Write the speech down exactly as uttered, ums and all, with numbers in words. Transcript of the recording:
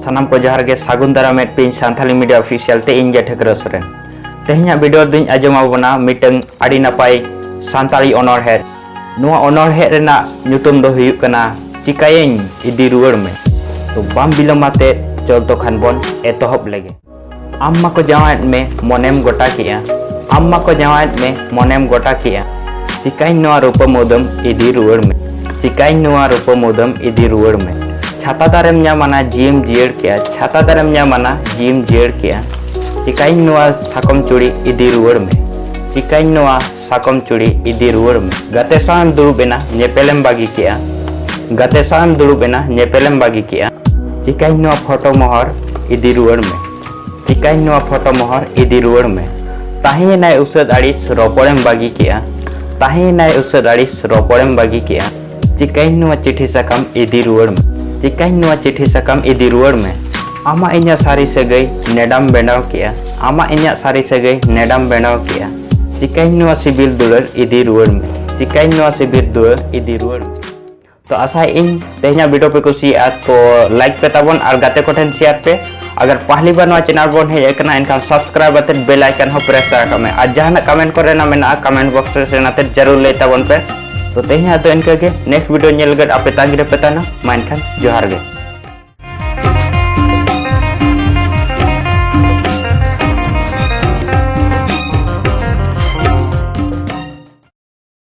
ᱥᱟᱱᱟᱢ ᱠᱚ ᱡᱚᱦᱟᱨ ᱜᱮ, ᱥᱟᱹᱜᱩᱱ ᱫᱟᱨᱟᱢ ᱮᱫ ᱯᱮᱭᱟᱹᱧ ᱥᱟᱱᱛᱟᱞᱤ ᱢᱤᱰᱤᱭᱟ ᱚᱯᱷᱤᱥᱤᱭᱟᱞ ᱛᱮ, ᱤᱧ ᱜᱮ ᱴᱷᱟᱹᱠᱨᱟᱹ ᱥᱚᱨᱮᱱ᱾ ᱛᱮᱦᱮᱧᱟᱜ ᱵᱷᱤᱰᱤᱭᱳ ᱨᱮᱫᱚᱧ ᱟᱸᱡᱚᱢ ᱟᱵᱚᱱᱟ ᱢᱤᱫᱴᱟᱝ ᱟᱹᱰᱤ ᱱᱟᱯᱟᱭ ᱥᱟᱱᱛᱟᱲᱤ ᱚᱱᱚᱬᱦᱮ᱾ ᱱᱚᱣᱟ ᱚᱱᱚᱬᱦᱮ ᱨᱮᱱᱟᱜ ᱧᱩᱛᱩᱢ ᱫᱚ ᱦᱩᱭᱩᱜ ᱠᱟᱱᱟ ᱪᱤᱠᱟᱹᱭᱟᱹᱧ ᱤᱫᱤ ᱨᱩᱣᱟᱹᱲ ᱢᱮ᱾ ᱛᱚ ᱵᱟᱝ ᱵᱤᱞᱚᱢ ᱟᱛᱮ ᱪᱚᱞ ᱛᱚ ᱠᱷᱟᱱ ᱵᱚᱱ ᱮᱛᱚᱦᱚᱵ ᱞᱮᱜᱮ᱾ ᱟᱢ ᱢᱟᱠᱚ ᱡᱟᱶᱟᱭᱮᱫ ᱢᱮ ᱢᱚᱱᱮᱢ ᱜᱚᱴᱟ ᱠᱮᱜᱼᱟ᱾ ᱟᱢ ᱢᱟᱠᱚ ᱡᱟᱶᱟᱭᱮᱫ ᱢᱮ ᱢᱚᱱᱮᱢ ᱜᱚᱴᱟ ᱠᱮᱜᱼᱟ᱾ ᱪᱤᱠᱟᱹᱧ ᱱᱚᱣᱟ ᱨᱩᱯᱟᱹ ᱢᱩᱫᱟᱹᱢ ᱤᱫᱤ ᱨᱩᱣᱟᱹᱲ ᱢᱮ᱾ ᱪᱤᱠᱟᱹᱧ ᱱᱚᱣᱟ ᱨᱩᱯᱟᱹ ᱢᱩᱫᱟᱹᱢ ᱤᱫᱤ ᱨᱩᱣᱟᱹᱲ ᱢᱮ᱾ ᱪᱷᱟᱛᱟ ᱫᱟᱨᱮᱢ ᱧᱟᱢᱟᱱᱟ ᱡᱤᱣᱤᱢ ᱡᱤᱭᱟᱹᱲ ᱠᱮᱜᱼᱟ᱾ ᱪᱷᱟᱛᱟ ᱫᱟᱨᱮᱢ ᱧᱟᱢᱟᱱᱟ ᱡᱤᱣᱤᱢ ᱡᱤᱭᱟᱹᱲ ᱠᱮᱜᱼᱟ᱾ ᱪᱤᱠᱟᱹᱧ ᱱᱚᱣᱟ ᱥᱟᱠᱚᱢ ᱪᱩᱲᱤ ᱤᱫᱤ ᱨᱩᱣᱟᱹᱲ ᱢᱮ᱾ ᱪᱤᱠᱟᱹᱧ ᱱᱚᱣᱟ ᱥᱟᱠᱚᱢ ᱪᱩᱲᱤ ᱤᱫᱤ ᱨᱩᱣᱟᱹᱲ ᱢᱮ᱾ ᱜᱟᱛᱮ ᱥᱟᱶᱮᱢ ᱫᱩᱲᱩᱵ ᱮᱱᱟ ᱧᱮᱯᱮᱞᱮᱢ ᱵᱟᱹᱜᱤ ᱠᱮᱜᱼᱟ᱾ ᱜᱟᱛᱮ ᱥᱟᱶᱮᱢ ᱫᱩᱲᱩᱵ ᱮᱱᱟ ᱧᱮᱯᱮᱞᱮᱢ ᱵᱟᱹᱜᱤ ᱠᱮᱜᱼᱟ᱾ ᱪᱤᱠᱟᱹᱧ ᱱᱚᱣᱟ ᱯᱷᱳᱴᱳ ᱢᱚᱦᱚᱨ ᱤᱫᱤ ᱨᱩᱣᱟᱹᱲ ᱢᱮ᱾ ᱪᱤᱠᱟᱹᱧ ᱱᱚᱣᱟ ᱯᱷᱳᱴᱳ ᱢᱚᱦᱚᱨ ᱤᱫᱤ ᱨᱩᱣᱟᱹᱲ ᱢᱮ᱾ ᱛᱟᱦᱮᱸᱭᱮᱱᱟᱭ ᱩᱥᱟᱹᱫ ᱟᱹᱲᱤᱥ ᱨᱚᱯᱚᱲᱮᱢ ᱵᱟᱹᱜᱤ ᱠᱮᱜᱼᱟ᱾ ᱛᱟᱦᱮᱸᱭᱮᱱᱟᱭ ᱩᱥᱟᱹᱫ ᱟᱹᱲᱤᱥ ᱨᱚᱯᱚᱲᱮᱢ ᱵᱟᱹᱜᱤ ᱠᱮᱜᱼᱟ᱾ ᱪᱤᱠᱟᱹᱧ ᱱᱚᱣᱟ ᱪᱤᱴᱷᱤ ᱥᱟᱠᱟᱢ ᱤᱫᱤ ᱨᱩᱣᱟᱹᱲ ᱢᱮ᱾ ᱪᱤᱠᱟᱹᱧ ᱱᱚᱣᱟ ᱪᱤᱴᱷᱤ ᱥᱟᱠᱟᱢ ᱤᱫᱤ ᱨᱩᱣᱟᱹᱲ ᱢᱮ᱾ ᱟᱢᱟᱜ ᱤᱧᱟᱹᱜ ᱥᱟᱹᱨᱤ ᱥᱟᱹᱜᱟᱹᱭ ᱱᱮᱰᱟᱢ ᱵᱮᱱᱟᱣ ᱠᱮᱜᱼᱟ᱾ ᱟᱢᱟᱜ ᱤᱧᱟᱹᱜ ᱥᱟᱹᱨᱤ ᱥᱟᱹᱜᱟᱹᱭ ᱱᱮᱰᱟᱢ ᱵᱮᱱᱟᱣ ᱠᱮᱜᱼᱟ᱾ ᱪᱤᱠᱟᱹᱧ ᱱᱚᱣᱟ ᱥᱤᱵᱤᱞ ᱫᱩᱞᱟᱹᱲ ᱤᱫᱤ ᱨᱩᱣᱟᱹᱲ ᱢᱮ᱾ ᱪᱤᱠᱟᱹᱧ ᱱᱚᱣᱟ ᱥᱤᱵᱤᱞ ᱫᱩᱞᱟᱹᱲ ᱤᱫᱤ ᱨᱩᱣᱟᱹᱲ ᱢᱮ᱾ ᱛᱚ ᱟᱥᱟᱭᱮᱫ ᱟᱹᱧ ᱛᱮᱦᱮᱧᱟᱜ ᱵᱷᱤᱰᱤᱭᱳ ᱯᱮ ᱠᱩᱥᱤᱭᱟᱜᱼᱟ, ᱛᱚ ᱞᱟᱭᱤᱠ ᱯᱮ ᱛᱟᱵᱚᱱ ᱟᱨ ᱜᱟᱛᱮ ᱠᱚᱴᱷᱮᱱ ᱥᱮᱭᱟᱨ ᱯᱮ᱾ ᱟᱜᱟᱨ ᱯᱟᱦᱞᱤ ᱵᱟᱨ ᱱᱚᱣᱟ ᱪᱮᱱᱮᱞ ᱵᱚᱱ ᱦᱮᱡ ᱟᱠᱟᱱᱟ, ᱮᱱᱠᱷᱟᱱ ᱥᱟᱵᱥᱠᱨᱟᱭᱤᱵ ᱠᱟᱛᱮ ᱵᱮᱞ ᱟᱭᱠᱚᱱ ᱦᱚᱸ ᱯᱨᱮᱥ ᱫᱟᱲᱮ ᱠᱟᱜ ᱢᱮ᱾ ᱟᱨ ᱡᱟᱦᱟᱱᱟᱜ ᱠᱚᱢᱮᱱᱴ ᱠᱚᱨᱮᱱᱟᱜ ᱢᱮᱱᱟᱜᱼᱟ, ᱠᱚᱢᱮᱱᱴ ᱵᱚᱠᱥ ᱨᱮ ᱥᱮᱱ ᱠᱟᱛᱮ ᱡᱟᱹᱨᱩᱲ ᱞᱟᱹᱭ ᱛᱟᱵᱚᱱ ᱯᱮ᱾ ᱛᱚ ᱛᱮᱦᱮᱧᱟᱜ ᱫᱚ ᱤᱱᱠᱟᱹ ᱜᱮ, ᱱᱮᱠᱥᱴ ᱵᱷᱤᱰᱤᱭᱳ ᱧᱮᱞ ᱞᱟᱹᱜᱤᱫ ᱟᱯᱮ ᱛᱟᱺᱜᱤ ᱨᱮᱯᱮ ᱛᱟᱦᱮᱱᱟ᱾ ᱢᱟ ᱮᱱᱠᱷᱟᱱ ᱡᱚᱦᱟᱨ ᱜᱮ᱾